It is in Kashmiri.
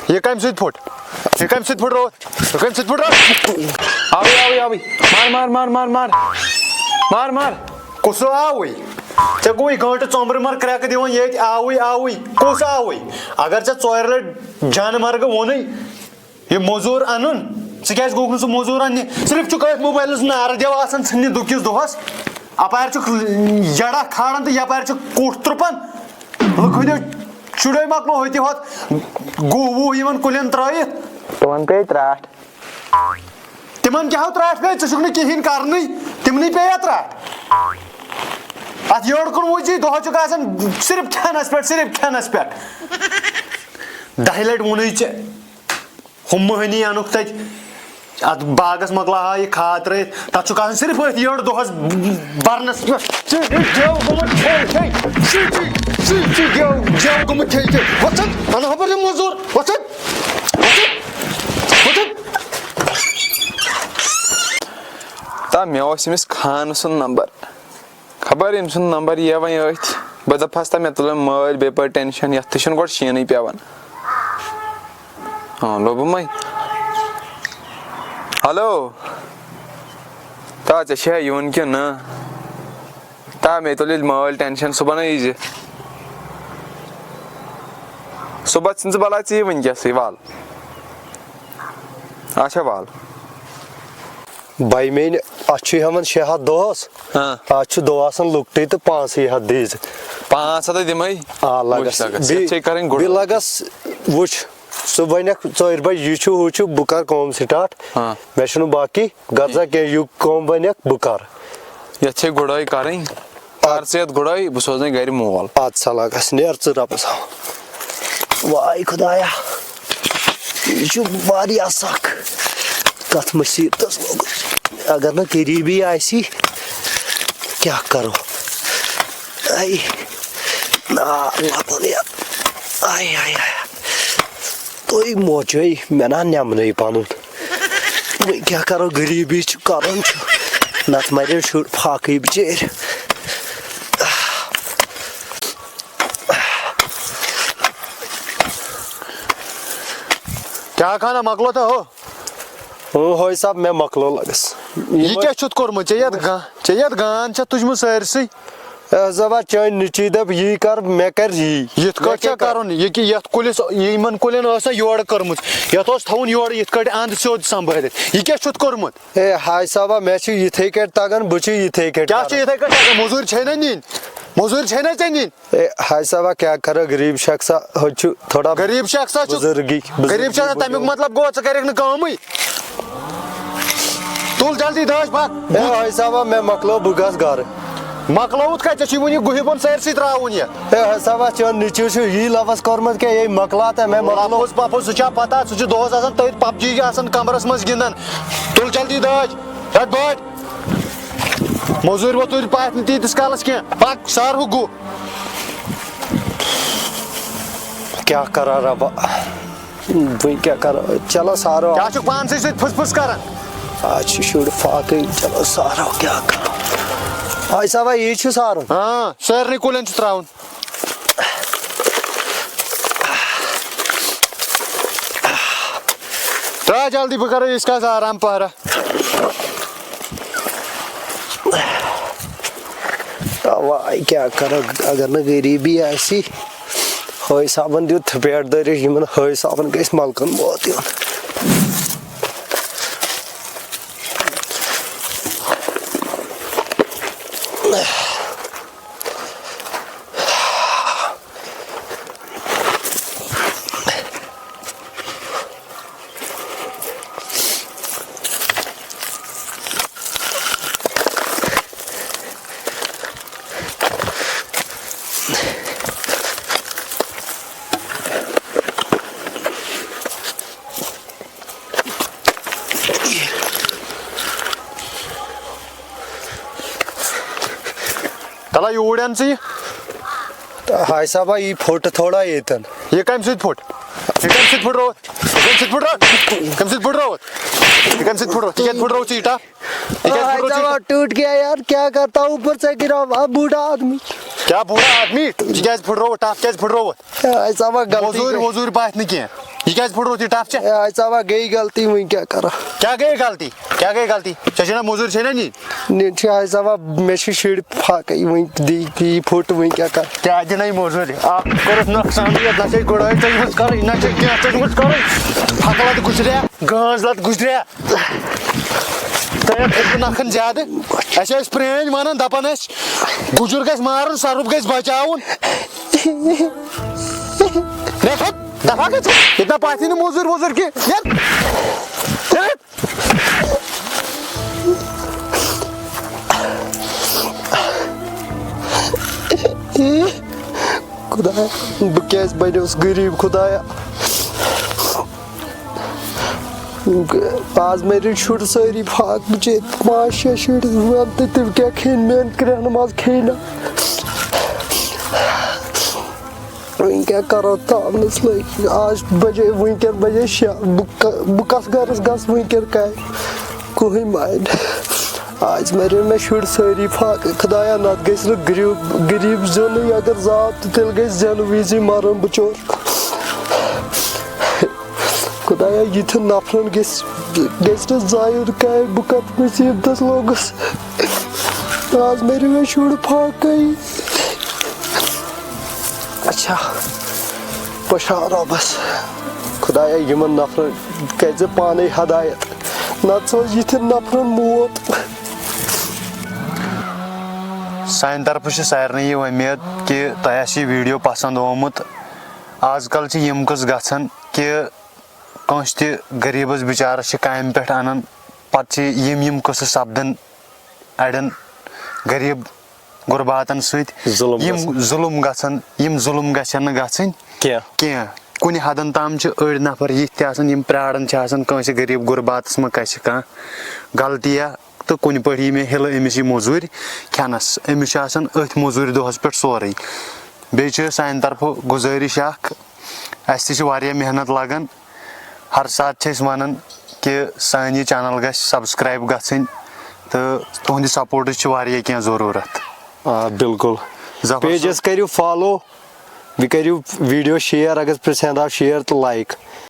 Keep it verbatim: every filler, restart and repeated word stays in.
یہِ کَمہِ سۭتۍ پھُٹ؟ یہِ کَمہِ سۭتۍ پھُٹرووُتھ؟ یہِ کَمہِ سۭتۍ پھُٹروو؟ آوٕے، آوٕے، آوٕے۔ مار، مار، مار، مار، مار۔ مار، مار۔ کُس آوٕے؟ ژےٚ گوٚوُے گٲنٛٹہٕ ژۄمبرٕ مَر کرٛٮ۪کہٕ دِوان ییٚتہِ، آوٕے، آوٕے۔ کُس آوٕے؟ اگر ژےٚ ژورِ لَٹہِ جانہٕ مرگہٕ ووٚنُے، یہِ موٚزوٗر اَنُن، ژٕ کیٛازِ گوٚوُکھ نہٕ سُہ موٚزوٗر اَننہِ؟ صرف چھُکھ أتھۍ موبایلَس نارٕ دٮ۪و آسان ژھٕننہِ دُکِس دۄہَس۔ اَپارِ چھُکھ یَڑا کھالان تہٕ یَپارِ چھُکھ کُٹھ تُرپان۔ لُکہٕ ہٕنٛدیو شُریو مۄکلو ہوٚتہِ ہوت گُہہ وُہ یِمَن کُلٮ۪ن ترٛٲیِتھ۔ تِمَن پیٚیہِ ترٛٹھ۔ تِمَن کیٛاہ ہو ترٛٹھ پیٚیہِ؟ ژٕ چھُکھ نہٕ کِہیٖنۍ کَرنٕے، تِمنٕے پیٚیہِ ترٛٹھ۔ اَتھ یٔڑ کُن وٕچھی، دۄہَس چھُکھ آسان صرف کھٮ۪نَس پٮ۪ٹھ، صرف کھٮ۪نَس پٮ۪ٹھ۔ دَہہِ لَٹہِ ووٚنُے ژےٚ۔ ہُم مٔہنی اَنُکھ تَتہِ، اَتھ باغَس مۄکلاوہا یہِ کھاد ترٛٲیِتھ، تَتھ چھُکھ آسان صرف أتھۍ یٔڑ دۄہَس بَرنَس پٮ۪ٹھ۔ ژٕ ہے گٮ۪و گوٚمُت کھے کھے، ژٕ تہِ، ژٕ تہِ گٮ۪و، گٮ۪و گوٚمُت کھے کھے۔ وۄتھ سا، اَنہٕ ہا بہٕ یہِ موٚزوٗر، وۄتھ سا، وۄتھ سا، وۄتھ سا۔ تا مےٚ اوس أمِس خان سُنٛد نمبر۔ خبر أمۍ سُنٛد نمبر یِیا وۄنۍ أتھۍ۔ بہٕ دَپہَس، تہٕ مےٚ تُلُن مٲلۍ بیٚیہِ پٲٹھۍ ٹٮ۪نشَن، یَتھ تہِ چھُنہٕ گۄڈٕ شیٖنٕے پٮ۪وان۔ ہاں، لوٚبُم وۄنۍ۔ ہیلو۔ تا، ژےٚ چھےٚ یُن کِنہٕ نہ؟ تا، مےٚ تُلہِ مٲلۍ ٹٮ۪نشَن، صُبحن ییٖزِ۔ صُبحَس چھِنہٕ ژٕ بَلاے ژٕ یہِ وٕنکیٚسٕے، وَل۔ اچھا، وَل۔ بھائی میٛانہِ، اَتھ چھُ ہٮ۪وان شےٚ ہَتھ دۄہَس۔ ہاں۔ اَتھ چھُ دۄہ آسان لۄکٹُے تہٕ پانٛژٕے ہَتھ دیٖزِ۔ پانٛژھ ہَتھ ہَے دِمَے۔ آ، لَگَس۔ وٕچھ لَگَس۔ یَتھ بیٚیہِ، چھے کَرٕنۍ گُڈ بیٚیہِ ؤرٕک۔ لَگَس، وٕچھ، ژٕ وَنَکھ ژورِ بَجہِ، یہِ چھُ، ہُہ چھُ، بہٕ کَرٕ کٲم سٹاٹ۔ ہاں۔ مےٚ چھُنہٕ باقٕے، غرضا کینٛہہ، یہِ کٲم وَنَکھ، بہٕ کَرٕ۔ یَتھ چھے گُڈٲے کَرٕنۍ۔ کر ژٕ یتھ گُڈٲے، بہٕ سوزنے گرِ مول۔ اَدٕ سا لگس، نیر ژٕ رۄبس حوال۔ واے خدایا، یہِ چھُ واریاہ سخ۔ کتھ مصیبتس لوٚگُس۔ اگر نہٕ قریبی آسی، کیٛاہ کرو؟ اے، نا، لگُن یتھ۔ A, A, A. تُہۍ موچے مےٚ نا نٮ۪منٕے پنُن۔ وۄنۍ کیٛاہ کرو، غریٖبی چھِ کرُن چھُ، نتہٕ مرن شُرۍ فاقٕے بِچٲرۍ۔ کیٛاہ خانہ مۄکلو تہٕ ہو؟ اۭں، ہٲے صاحب، مےٚ مۄکلو لگس۔ یہِ کیٛاہ چھُتھ کوٚرمُت ژےٚ یتھ گا-، ژےٚ یتھ گان چھےٚ تُجمٕژ سٲرسٕے؟ اے زبا، چٲنۍ نیٚچی دَپ، یی کر، مےٚ کر یی۔ یِتھ کٲٹھۍ مےٚ چھا کیٛاہ کر؟ کرُن؟ یہِ کہِ یَتھ کُلِس، یِمن کُلٮ۪ن ٲس نہ یورٕ کٔرمٕژ، یَتھ اوس تھاوُن یورٕ یِتھ کٲٹھۍ اَنٛد سیوٚد سنبھٲلِتھ۔ یہِ کیٛاہ چھُتھ کوٚرمُت؟ اے حاج صٲبا، مےٚ چھُ یِتھَے کٲٹھۍ تَگان، بہٕ چھُ یِتھَے کٲٹھۍ کیٛاہ چھُ کران۔ یِتھَے کٲٹھۍ تَگان؟ موٚزوٗرۍ چھے نہ نِنۍ؟ موٚزوٗرۍ چھے نہ ژےٚ نِنۍ؟ اے حاج صٲبا، کیٛاہ کرو، غریٖب شخصا، ہُتہِ چھُ تھوڑا غریٖب شخصا چھُ۔ بُزرگی، بُزرگی غریٖب شخصا، تَمیُک بُزرگی۔ مطلب گوٚو، ژٕ کَرٮ۪کھ نہٕ کٲمٕے۔ تُل جلدی داج پَکھ۔ اے حاج صٲبا، مےٚ مۄکلٲو، بہٕ گژھٕ گرٕ۔ مۄکلووُتھ کَتہِ؟ ژےٚ چھُے وُنہِ یہِ گُہہِ بۄن سٲرسٕے ترٛاوُن یہِ۔ اے حاج صٲبا، چون نیٚچوٗ چھُ یی لفظ کوٚرمُت کہِ یے مۄکلاو تہٕ مےٚ مۄکلوو۔ لفظ پفظ سُہ چھا پتہ؟ سُہ چھُ دۄہس آسان تٔتھۍ پب جی آسان کمرس منٛز گِنٛدان۔ تُل جلدی داج۔ ہٹ بٲٹھۍ۔ موٚزوٗرۍ ووٚزوٗرۍ پاتھ نہٕ تیٖتِس کالس کینٛہہ۔ پَک، سار ہُہ گُہہ۔ کیٛاہ کرا ربا؟ وۄنۍ کیٛاہ کرو؟ چلو سارو۔ کیٛاہ چھُکھ پانسٕے سۭتۍ پھٕس پھٕس کران؟ آز چھِ شُرۍ فاقٕے، چلو سارو کیٛاہ کرو؟ آے سا وۄنۍ یی چھُ سارُن۔ ہاں، سارنٕے کُلٮ۪ن چھُ ترٛاوُن۔ ترٛاو جلدی، بہٕ کرو ییٖتِس کالس آرام پہرا۔ واے کیٛاہ کرو، اگر نہٕ غریٖبی آسی۔ حٲج صٲبن دیُت تھپیٹ دٲرِتھ، یِمن حٲج صٲبن گژھِ ملکن موت یُن۔ تَلہ یوٗرۍ اَن ژٕ یہِ۔ حاج صٲبا، یہِ پھوٚٹ تھوڑا ییٚتٮ۪ن۔ یہِ کَمہِ سۭتۍ پھوٚٹ؟ یہِ کَمہِ سۭتۍ پھٕٹرووُتھ؟ یہِ کَمہِ سۭتۍ پھٕٹرووُتھ؟ کَمہِ سۭتۍ پھٕٹرووُتھ؟ یہِ کَمہِ سۭتۍ پھٕٹرووُتھ؟ یہِ کَتہِ پھٕٹرووُتھ ژےٚ یہِ ٹَپھ؟ یہِ کَتہِ پھٕٹرووُتھ ژےٚ یہِ ٹَپھ؟ ٹوٹ گیا یار، کیا کرتا ہوں، اوپر سے گرا ہوا، بوڑھا آدمی۔ کیٛاہ بوڑھا آدمی؟ ژٕ کیٛازِ پھٕٹرووُتھ ٹَپھ؟ کیٛازِ پھٕٹرووُتھ؟ حاج صٲبا، غلطی موٚزوٗرۍ گٔے۔ ووٚزوٗرۍ پاتھ نہٕ کینٛہہ۔ یہِ کیٛازِ پھُٹرووُتھ یہِ ٹَپھ ژےٚ؟ ہے، آیہِ ژےٚ وۄنۍ گٔے غلطی، وۄنۍ کیٛاہ کَرٕ؟ کیٛاہ گٔے غلطی؟ کیٛاہ گٔے غلطی؟ ژےٚ چھےٚ نا موٚزوٗرۍ، چھےٚ نا نِنۍ؟ نِنۍ چھِ، آیہِ ژےٚ وۄنۍ، مےٚ چھِ شُرۍ فاقے، وۄنۍ دی، دی پھُٹ، وۄنۍ کیٛاہ کَرٕ؟ کیٛاہ دِنَے موٚزوٗرۍ؟ اَکھ کوٚرُتھ نۄقصان، یَتھ نہ چھے گُڈٲے ژےٚ یِمَژ کَرٕنۍ، نہ چھے کینٛہہ ژےٚ یِمَژ کَرٕنۍ۔ پھَکہٕ لَتہٕ گُزریٛا، گٲنٛز لَتہٕ گُزریٛا۔ تۄہہِ ہا کھٔتوٕ نَکھَن زیادٕ۔ اَسہِ ٲسۍ پرٛٲنۍ وَنان، دَپان ٲسۍ، گُجُر گژھِ مارُن، سَرُپھ گژھِ بَچاوُن۔ نیرتھ، دفع گژھ۔ ییٚتہِ نہ پاتھی نہٕ موٚزوٗرۍ ووٚزوٗرۍ کینٛہہ۔ نیر۔ نیر۔ خدایا، بہٕ کیٛازِ بنیوس غریٖب، خدایا؟ آز مَرن شُرۍ سٲری فاق، بِچٲرۍ پانٛژھ شےٚ شُرۍ، وَن تہٕ تِم کیٛاہ کھیٚن؟ میٛٲنۍ کرٛٮ۪ہنہٕ منٛز کھیٚیہِ نہ۔ وۄنۍ کیٛاہ کَرو، تاونَس لٔگۍ۔ آز بَجے، وٕنکٮ۪ن بَجے شےٚ۔ بہٕ کَ-، بہٕ کَتھ گَرَس گژھٕ وٕنکٮ۪ن کامہِ؟ کٕہٕنۍ مایِنٛڈ۔ آز مَرن مےٚ شُرۍ سٲری فاقہٕ۔ خدایا، نَتہٕ گژھِ نہٕ غریٖب، غریٖب زینُے۔ اگر زاو تہٕ تیٚلہِ گژھِ زینہٕ وِزی مَرُن بِچور۔ خدایا، یِتھٮ۪ن نفرن گژھِ، گژھِ نہٕ زایُن کامہِ۔ بہٕ کَتھ مُصیٖبتَس لوٚگُس۔ آز مَرِ مےٚ شُر فاقے۔ اچھا، پشاو رۄبس۔ خدایا، یِمن نفرن کٔرۍ زِ پانے ہدایت، نتہٕ سوز یِتھٮ۪ن نفرن موت۔ سانہِ طرفہٕ چھِ سارنٕے یہِ وۄمید کہِ تۄہہِ آسہِ یہِ video پسنٛد آمُت۔ آز کل چھِ یِم قٕصہٕ گژھان کہِ کٲنٛسہِ تہِ غریٖبس بِچارس چھِ کامہِ پٮ۪ٹھ انان، پتہٕ چھِ یِم یِم قٕصہٕ سپدان اڑٮ۪ن غریٖب غرباتن سۭتۍ۔ ظُلم یِم گژھان۔ ظُلم گژھان، یِم ظُلم گژھن نہٕ گژھٕنۍ کینٛہہ۔ کینٛہہ۔ کُنہِ حدن تام چھِ أڑۍ نفر یِتھۍ تہِ آسان، یِم پراران چھِ آسان کٲنٛسہِ غریٖب غرباتس منٛز کٲنٛسہِ کانٛہہ غلطی یا تہٕ کُنہِ پٲٹھۍ یی مےٚ ہِلہٕ أمِس یہِ موٚزوٗرۍ کھٮ۪نس۔ أمِس چھُ آسان أتھۍ موٚزوٗرۍ دۄہس پٮ۪ٹھ سورُے۔ بیٚیہِ چھِ سانہِ طرفہٕ گُزٲرِش اکھ، اَسہِ تہِ چھِ واریاہ محنت لگان۔ ہر ساتہٕ چھِ أسۍ وَنان کہِ سٲنۍ یہِ channel گژھِ subscribe گژھٕنۍ تہٕ تُہنٛدِ supportٕچ چھِ واریاہ کینٛہہ ضروٗرت۔ آ، بِلکُل۔ ظفر صٲب۔ Pageس کٔرِو follow، بیٚیہِ کٔرِو video share، اگر پسند آو share تہٕ like۔